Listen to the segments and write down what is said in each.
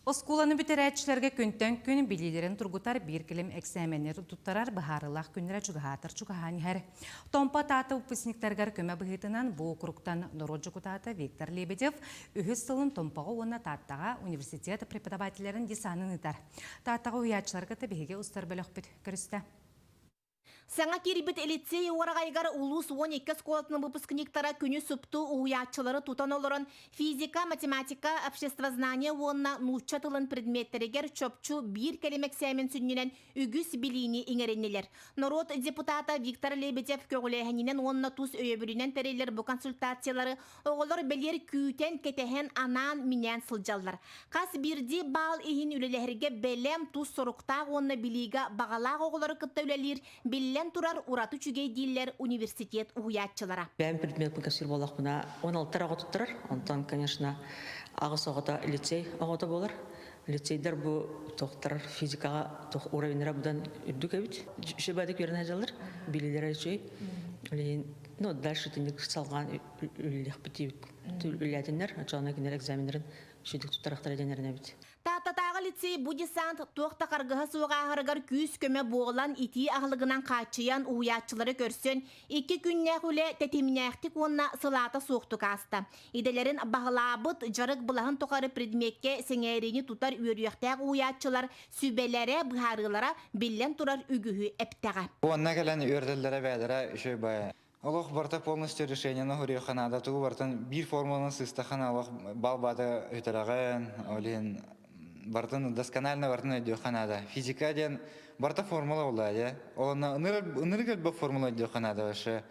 Оскуоланы бүтэрээччилэргэ күнтэн күн билиилэрин тургутар биир кэлим эксээмэннэри туттарар быһаарыылаах күннэрэ чугаһаатар чугаһаан иһэр. Томпо Таатта выпускниктарыгар көмө быһыытынан бу округтан норуот дьокутаата Виктор Лебедев үһүс сылын Томпоҕо уонна Тааттаҕа университет преподавателлэрин десанын ыытар. Тааттаҕа уһуйааччылары кытта биһиги устар бөлөхпүт көрүстэ. Саҥа киирбит лицей уораҕайыгар улуус 12 оскуолатын выпускниктара күнү супту уһуйааччылары тутан олорон физика, математика, обществознание уонна нуучча тылын предметтэригэр чопчу биир кэлим эксээмэн сүнньүнэн үгүс билиини иҥэриннилэр. Норуот депутата Виктор Лебедев көҕүлээһининэн уонна тус өйөбүлүнэн тэриллэр бу консультациялары Оҕолор бэлиэр күүтэн, кэтэһэн, анаан-минээн сылдьаллар. Хас биирдии баал иһин үлэлэһэргэ бэлэм, тус соруктаах уонна билиигэ баҕалаах оҕолору кытта үлэлиир, биллэн турар, ураты үчүгэй дииллэр университет уһуйааччылара. Бэйэм предметпын кэпсиир буоллахпына, 16 оҕо туттарар. Онтон, конечно, аҕыс оҕото лицей оҕото буолар. Лицейдэр бу тохтор физикаҕа уровеннара быдан үрдүк эбит. Үчүгэй үөрэнэ сылдьаллар, билиилэрэ үчүгэй. Билигин ну дальше итинник салҕаан үлэлиэхпит диэбит үлэлээтиннэр, оччоҕуна кинилэр экзаменнарын үчүгэйдик туттарыахтара диэн эрэнэбит. Тааттатааҕы лицей бу десант туох да харгыһа суох ааһарыгар күүс-көмө буолан, итии аһылыгынан хааччыйан, уһуйааччылары көрсөн, икки күннээх үлэ тэтимнээхтик уонна сылаата суохтук ааста. Идэлэрин баһылаабыт, дьарык былаһын тухары предмеккэ сэҥээриини тутар үөрүйэхтээх уһуйааччылар сүбэлэрэ, быһаарыылара биллэн турар үгүһү эптэҕэ. Уонна кэлэн үөрдэллэрэ бэйэлэрэ үчүгэй баайа. Олох барыта полностью решениены хоруйуохха наада. Тугу барытын биир формуланы сыыстаххына олох бал баата үтэрэҕин, ол иһин барытын досконально барытын өйдүөххэ наада. Физика диэн барыта формула буолла дии. Ол онно ынырык элбэх формула өйдүөххэ наада вообще.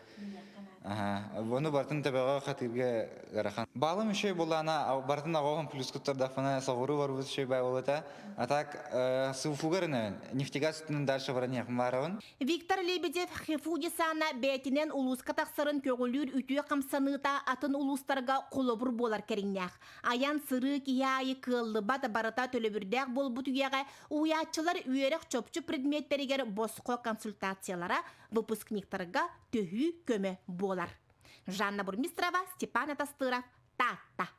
Ону барытын төбөҕө хатыырга ыарахан. Баалым үчүгэй буоллаҕына, барытын аҕоһун плюс куттардафына соҕуруу барбыт үчүгэй баай буолуо А так СУФУгар нефтегаз үстүнэн дальше баран иһиэхпин баарабын. Виктор Лебедев ХИФУ десана бэйэтинэн улууска тахсарын көҕүлүүр үтүө хамсаныыта атын улуустарга холобур буолар кэриҥнээх. Айан-сырыы киһи аайы кыаллыбат барыта төлөбүрдээх буолбут үйэҕэ уһуйааччылар үөрэх чопчу предметтэригэр босхо консультациялара выпускниктарга төһүү көмө буолар. Жанна Бурмистрова, Степан Атастыров, Таатта.